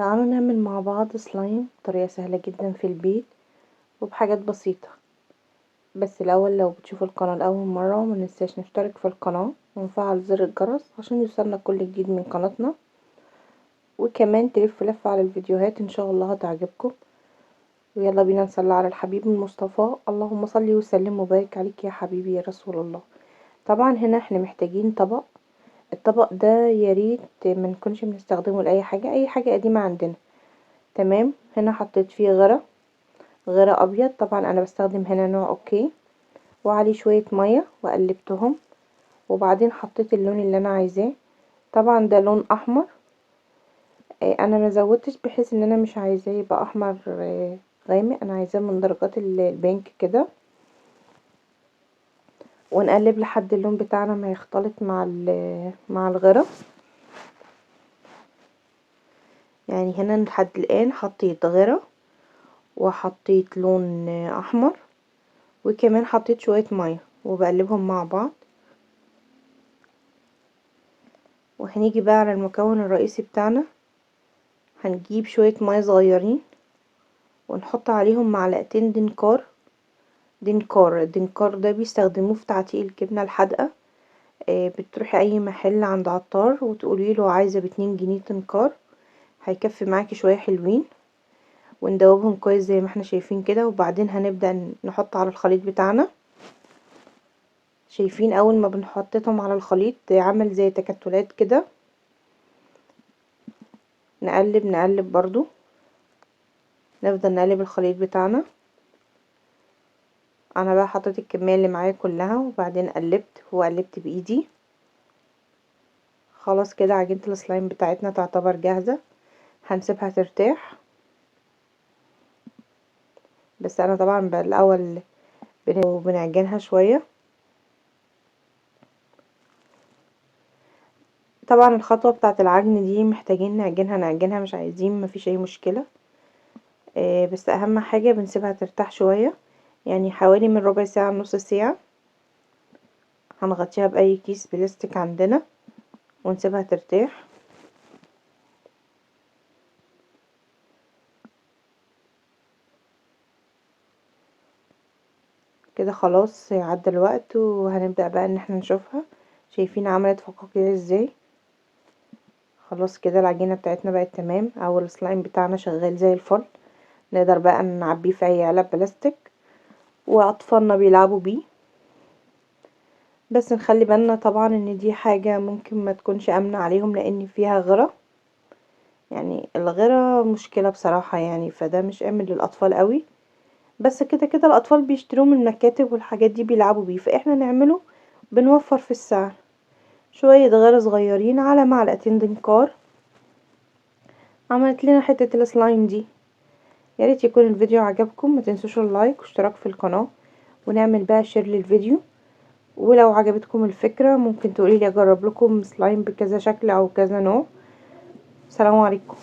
تعالوا نعمل مع بعض سلايم بطريقة سهلة جدا في البيت وبحاجات بسيطة. بس الاول لو بتشوفوا القناة لأول مرة ما ننساش نشترك في القناة ونفعل زر الجرس عشان يوصلنا كل جديد من قناتنا، وكمان تلف لفة على الفيديوهات ان شاء الله هتعجبكم. ويلا بينا نصلي على الحبيب المصطفى، اللهم صل وسلم وبارك عليك يا حبيبي يا رسول الله. طبعا هنا احنا محتاجين طبق، الطبق ده يا ريت ما نكونش بنستخدمه لاي حاجة، اي حاجة قديمة عندنا. تمام، هنا حطيت فيه غرا ابيض، طبعا انا بستخدم هنا نوع okay، وعليه شوية مية وقلبتهم، وبعدين حطيت اللون اللي انا عايزاه. طبعا ده لون احمر، انا ما زودتش بحيث ان انا مش عايزاه يبقى احمر غامق، انا عايزاه من درجات ال pink كده. ونقلب لحد اللون بتاعنا ما يختلط مع الغرا. يعني هنا لحد الان حطيت غرا وحطيت لون احمر، وكمان حطيت شوية مية وبقلبهم مع بعض. وهنيجي بقى على المكون الرئيسي بتاعنا، هنجيب شوية مية صغيرين ونحط عليهم معلقتين دنكار. الدنكار ده بيستخدموه في تعتيق الجبنة الحادقة. بتروحي اي محل عند عطار وتقولي له عايزة ب2 جنيه دنكار، هيكفي معاكي شوية حلوين. وندوبهم كويس زي ما احنا شايفين كده، وبعدين هنبدأ نحط على الخليط بتاعنا. شايفين اول ما بنحطهم على الخليط عمل زي تكتلات كده. نقلب برضو، نفضل نقلب الخليط بتاعنا. انا بقى حطيت الكمية اللي معايا كلها، وبعدين قلبت وقلبت بايدي. خلاص كده عجينة السلايم بتاعتنا تعتبر جاهزة، هنسيبها ترتاح. بس انا طبعا بالاول بنعجنها شوية. طبعا الخطوة بتاعه العجن دي محتاجين نعجنها، مش عايزين مفيش اي مشكلة. بس اهم حاجة بنسيبها ترتاح شوية، يعني حوالي من ربع ساعة لنص ساعة. هنغطيها باي كيس بلاستيك عندنا ونسيبها ترتاح. كده خلاص عدى الوقت، وهنبدأ بقى ان احنا نشوفها. شايفين عملت فقاقيع ازاي؟ خلاص كده العجينة بتاعتنا بقت تمام، او السلايم بتاعنا شغال زي الفل. نقدر بقى نعبيه في اي علب بلاستيك، واطفالنا بيلعبوا بيه. بس نخلي بالنا طبعا ان دي حاجة ممكن ما تكونش امنة عليهم، لان فيها غرا، يعني الغرا مشكلة بصراحة يعني، فده مش امن للاطفال قوي. بس كده كده الاطفال بيشتروه من المكاتب والحاجات دي بيلعبوا بيه، فاحنا نعمله بنوفر في السعر. شوية غرا صغيرين على معلقتين دنكار، عملت لنا حتة السلايم دي. يا ريت يكون الفيديو عجبكم، ما تنسوش ال like واشتراك في القناة، ونعمل بقى share للفيديو. ولو عجبتكم الفكرة ممكن تقولي لي اجرب لكم سلايم بكذا شكل او كذا نوع. سلام عليكم.